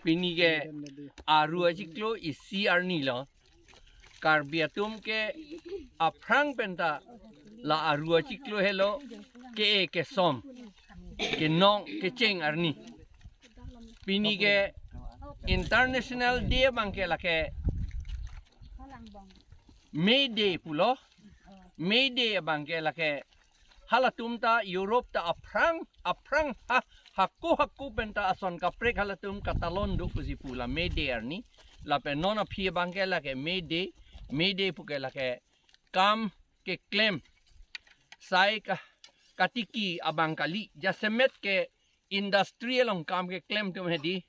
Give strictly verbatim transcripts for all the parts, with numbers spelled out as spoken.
Pini ke Aru achiklo isi arni lo. Karbi atum ke aphrang penta la Aru achiklo helo ke-e kesom kenong kecheng arni. Pini ke International Day abang ke lake May Day pulo. May Day abang ke lake halatum ta Europe ta aphrang aphrang ha hako hako penta ason kaprek halatum katalon do pusi pu la May Day arni. Lapen non aphi abang ke lake May Day, May Day pu ke lake kam keklem sai ka katiki abang kali, jasemet ke industry along kam keklem atum hedi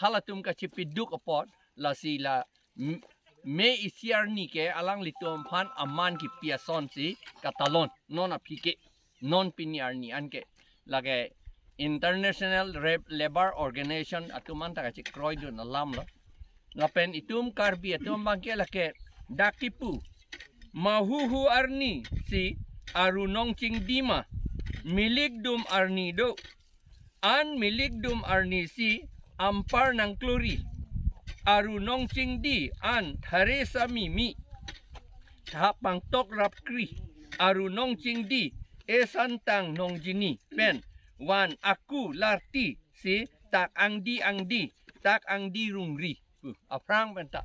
halatum kachipiduk apot, lasi la m- May isi arni ke alanglitum aphan aman kipi asonsi katalon non aphi ke, non pini arni an ke lake International Re- Labour Organization atum an ta kachikroi dun alam lo. Lapen itum Karbi atum abang ke lake dak kipu mahuhu arni si Aru nong chingdi ma, milik dum arni do, an milik dum arni si ampar nangklori, Aru nong chingdi an thare sa mimi, tha pangtok rap kri, Aru nong chingdi, e santang nong jini pen van aku larti si tak angdi angdi, tak angdi rungri. Uh, aphrang penta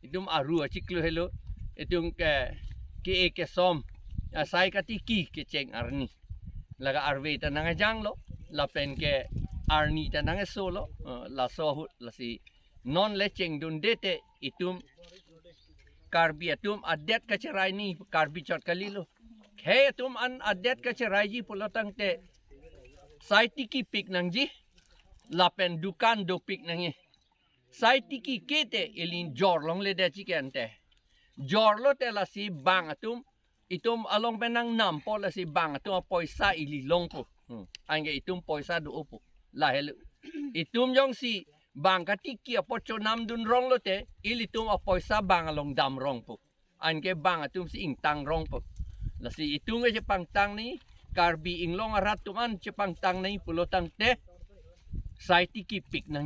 itum Aru achiklo helo, itum ke ke-e kesom asai katiki kecheng arni. Laga arve ta nangejang lo, lapen ke arni ta nangeso lo, eh, laso ahut lasi non le chengdunde te itum Karbi atum adet kacherai ni Karbi chot kali lo. Khei atum an adet kacheraiji pulo tangte sai tiki pik nangji, lapen dukan dopik nangji. Sai tiki ke te ili jor longledet ji ke ante. Jor lo te lasi bang atum itum along pen nangnampo, lasi bang atum apoisa ili longpo. Hmm. Anke itum poisa do-opo. Lahelo. Itum jongsi bang katiki apot chonam dun rong lo te, ilitum apoisa bang along dam rongpo. Anke bang atum si ingtang rongpo. Lasi itum ke chepangtang ni, Karbi Anglong arat atum an chepangtang ni pulo tangte sai tiki pik nang